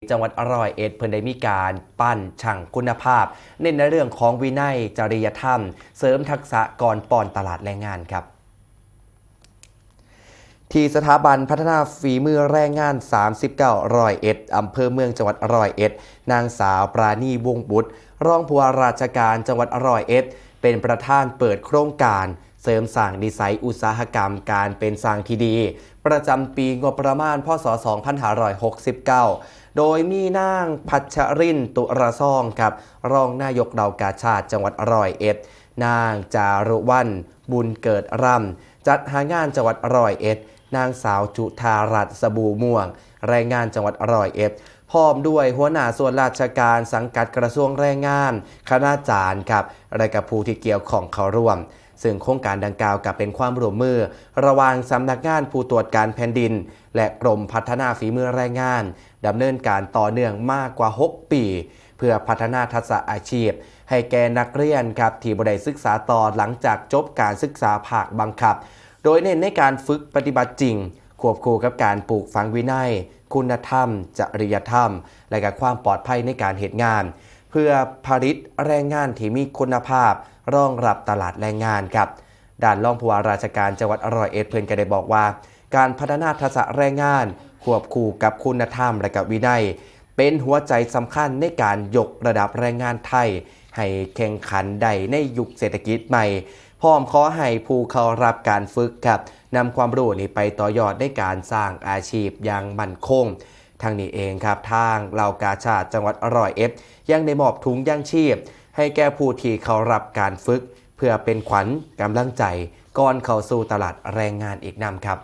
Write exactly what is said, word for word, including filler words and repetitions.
จังหวัดร้อยเอ็ดเพิ่นได้มีการปั้นช่างคุณภาพ เน้นในเรื่องของวินัยจริยธรรม เสริมทักษะก่อนป้อนตลาดแรงงานครับ ที่สถาบันพัฒนาฝีมือแรงงาน สามสิบเก้า ร้อยเอ็ด อำเภอเมืองจังหวัดร้อยเอ็ด นางสาวปราณีวงศ์บุตร รองผู้ว่าราชการจังหวัดร้อยเอ็ด เป็นประธานเปิดโครงการเสริมสร้างนิสัยอุตสาหกรรมการเป็นช่างที่ดี ประจำปีงบประมาณ พ.ศ. สองพันห้าร้อยหกสิบเก้า โดยมีนางพัชรินทร์ ตุระซองครับ รองนายกเหล่ากาชาดจังหวัดร้อยเอ็ด นางจารุวรรณ บุญเกิดรำ จัดหางานจังหวัดร้อยเอ็ด นางสาวจุธารัตน์ สบู่ม่วง แรงงานจังหวัดร้อยเอ็ด พร้อมด้วยหัวหน้าส่วนราชการสังกัดกระทรวงแรงงาน คณาจารย์ครับ และกับผู้ที่เกี่ยวข้องเข้าร่วม ซึ่งโครงการดังกล่าวก็เป็นความร่วมมือระหว่างสำนักงานผู้ตรวจการแผ่นดิน และกรมพัฒนาฝีมือแรงงาน ดำเนินการต่อเนื่องมากกว่า หก ปี เพื่อพัฒนาทักษะอาชีพ ให้แก่นักเรียนครับ ที่บ่ได้ศึกษาต่อหลังจากจบการศึกษาภาคบังคับ โดยเน้นในการฝึกปฏิบัติจริง ควบคู่กับการปลูกฝังวินัย คุณธรรม จริยธรรม และก็ความปลอดภัยในการเฮ็ดงาน เพื่อผลิตแรงงานที่มีคุณภาพรองรับตลาดแรงงานครับ ด้านรองผู้ว่าราชการจังหวัดร้อยเอ็ด เพิ่นก็ได้บอกว่า การพัฒนาทักษะแรงงานควบคู่กับคุณธรรมและก็วินัย เป็นหัวใจสำคัญในการยกระดับแรงงานไทย ให้แข่งขันได้ในยุคเศรษฐกิจใหม่ พร้อมขอให้ผู้เข้ารับการฝึกครับ นำความรู้นี้ไปต่อยอดในการสร้างอาชีพอย่างมั่นคง ทั้งนี้เองครับ ทางเหล่ากาชาดจังหวัดร้อยเอ็ด ยังได้มอบถุงยางชีพ ให้แก่ผู้ที่เข้ารับการฝึก เพื่อเป็นขวัญกำลังใจก่อนเข้าสู่ตลาดแรงงานอีกนำครับ